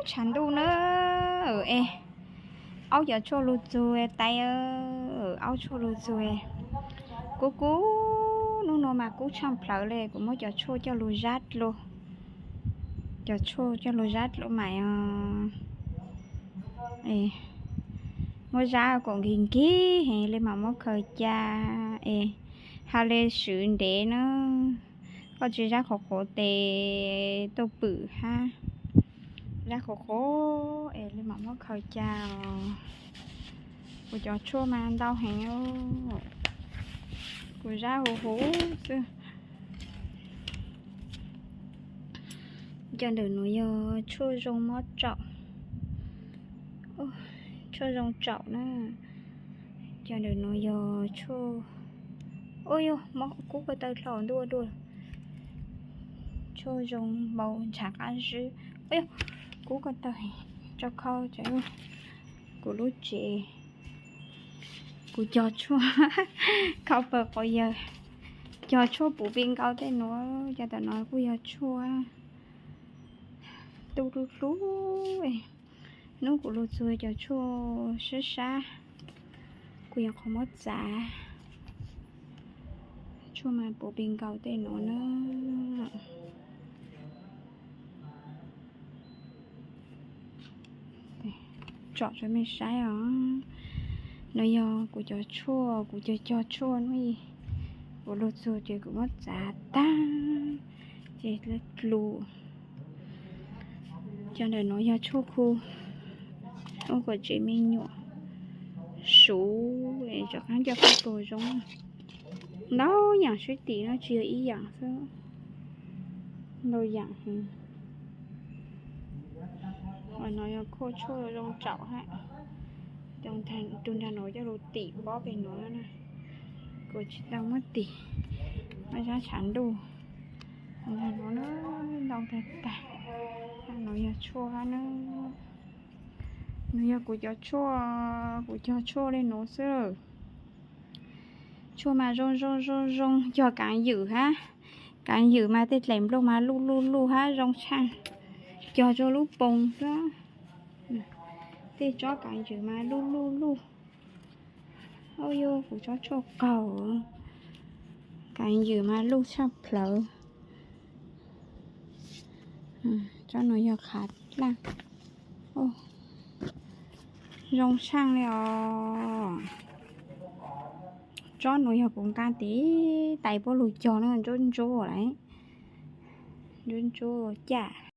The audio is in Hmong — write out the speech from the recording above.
Tshav ntuj na, es aub cov tshuaj lug txug tais, aub tshuaj lug txug. Kub kub, hnub no mas kub tshaaj plawv le, kuv muab cov tshuaj coj lug zab dlua. Cov tshuaj coj lug zab dlua mas muab zab kom nkig nkig heev le mas muab khaws ca es ha le swv ntev na. Koj tsi zab qhuav qhuav tes tuaj pwm hab. Zab qhuav qhuav es le mam muab khaws ca os. Kuv cov tshuaj mas ntau heev, kuv zab huv huv xwb. Cov ntawm nuav yog tshuaj zoo mob tsaum, tshuaj zoo tsaum na. Cov ntawm nuav yog tshuaj, ua yog mob kub ko taw dlhau ntuj dua. Tshuaj zoo npau ntshav qab zib. Ua yog kub ko taw, tso khau tso. Kuv lub tsev, kuv cog tshuaj, khau pawg quav yawg, cog tshuaj puv npi nkaus tej nuav. Cov ntawm no kuj yog tshuaj tub dlub dlub. Hnub kuv lug txug cov tshuaj sab sab, kuv yuav qhuav muab txav. Tshuaj mas puv npi nkaus tej nuav na. Tsom rau mej saib os. Nuav yog kuv cov tshuaj, kuv cov cog tshuaj nuav. Kuv lug txug ces kuv muab txav tag ces lug dlua. Cov ntawm nuav yog tshuaj khu, ua kom tsev me nyuam suv, rov qaab coj koj tuag zoo. Ntau yaam sib tim no tsis yog ib yaam xwb, ntau yaam. Nuav yog khuaj tshuaj zoo tsaum hab. Tug nraag nuav coj lug tim pob peg nuav na. Kuv tsis tau muab tim, muab zab tshav ntuj. Nraag nuav na, ntau tag tag. Nuav yog tshuaj hab na. Nuav yog kuv cov tshuaj, kuv cog tshuaj le nuav xwb. Tshuaj mas zoo zoo zoo zoo, cog kaav ywm hab. Kaav ywm mas tej dlaim nplooj mas luj luj luj hab zoo tshaaj. Cog rua lub poos xwb. Tej tsob kaav ywm mas luj luj luj. Ua yog kuv tsob tshuaj qaug, kaav ywm mas luj tshaaj plawv. Tsob nuav yog qhav dlaaj, zoo tshaaj le os. Tsob nuav yog kuv nqaa tiv tais puab lug cog na, ntsuab ntsuab lawm, ntsuab ntsuab caj.